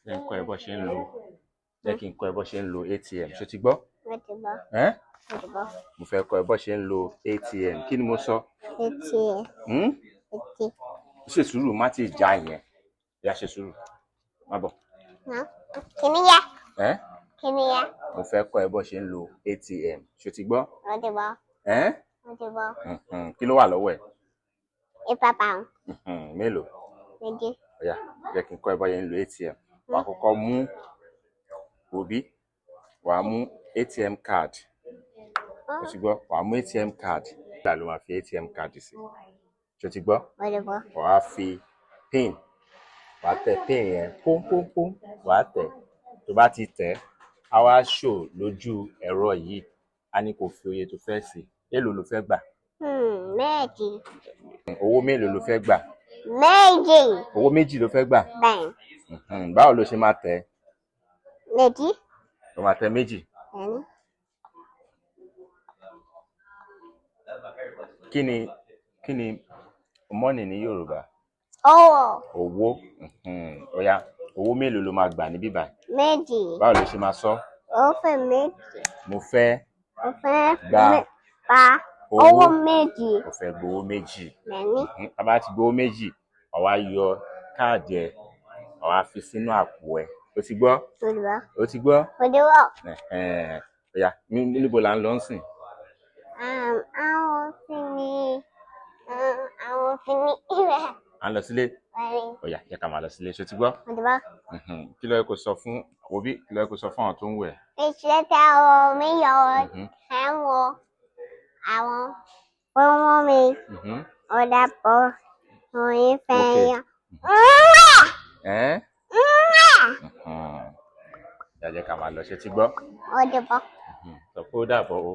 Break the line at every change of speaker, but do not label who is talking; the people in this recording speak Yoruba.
Jẹ́ n kọ́ ẹ bó ṣe ń lo, jẹ́ kí n kọ́ ẹ bó ṣe ń lo ATM. Ṣó ti gbọ́?
Mo ti gbọ́.
Ẹ́n?
Mo ti gbọ́.
Mo fẹ́ kọ́ ẹ bó ṣe ń lo ATM. Kí ni mo sọ?
ATM.
Hmm?
Etí.
Ṣe sùúrù, má ti já yẹn. Ya, ṣe sùúrù. Má bọ̀.
Ná. Kíni yá?
Ẹ́n?
Kíni yá?
Mo fẹ́ kọ́ ẹ bó ṣe ń lo ATM. Ṣó ti gbọ́?
Mo ti gbọ́.
Ẹ́n?
Mo ti gbọ́.
Kí ló wà lọ́wọ́ ẹ?
Ìpapà.
Mélòó?
Méjì.
Ó yá, jẹ́ kí n kọ́ ẹ bó ṣe ń lo ATM. Wà á kọ́kọ́ mú òbí, wà á mú ATM card. Ó ti gbọ́? Wà á mú ATM card. Ìgbà ló máa fi ATM card sí. Ṣó ti gbọ́?
Mo ti gbọ́.
Wà á fi pin, wà á tẹ pin yẹn pónpónpón, wà á tẹ̀. Tó bá ti tẹ̀, á wá show lójú ẹ̀rọ yìí. Á ní kó fi oye tó fẹ́ sí. Èló ló fẹ́ gbà?
Méjì.
Owó mélòó ló fẹ́ gbà?
Méjì.
Owó méjì ló fẹ́ gbà?
Bẹ́ẹ̀.
Báwo ló ṣe máa tẹ̀?
Méjì.
Ó máa tẹ méjì.
Bẹ́ẹ̀ni.
Kí ni money ní Yorùbá?
Owó.
Owó. Ó yá, owó mélòó ló máa gbà níbí báyìí?
Méjì.
Báwo ló ṣe máa sọ?
Ó fẹ́ méjì.
Mo fẹ́
Mo fẹ́
gba
gba
owó.
owó méjì.
Mo fẹ́ gbowó méjì.
Bẹ́ẹ̀ni.
Tá bá ti gbowó méjì, wà wá yọ káàdì ẹ, wà wá fi sínú àpò ẹ. O ti gbọ́?
Mo ti gbọ́.
O ti gbọ́?
Mo ti gbọ́.
Ẹ̀hẹ́n. Ó yá, níbo là ń lọ ńsìn?
Àwọn fi ní àwọn fi ní ibẹ̀.
À ń lọ sílé.
Bẹ́ẹ̀ni.
Ó yá, jẹ́ ká máa lọ sílé. Ṣé o ti gbọ́?
Mo ti gbọ́.
Kí ló yẹ kó sọ fún òbí? Kí ló yẹ kó sọ fún àwọn tó ń wẹ̀?
Iṣẹ́ tí àwọn mi yọ ẹ̀wọ̀n àwọn fọwọ́ mi ó dàpọ̀ oyin fẹ́ yàn.
Ẹ́n? Yá, jẹ́ ká máa lọ. Ṣé o ti gbọ́?
Ó ti gbọ́.
Sọ pé ó dàbọ̀ o.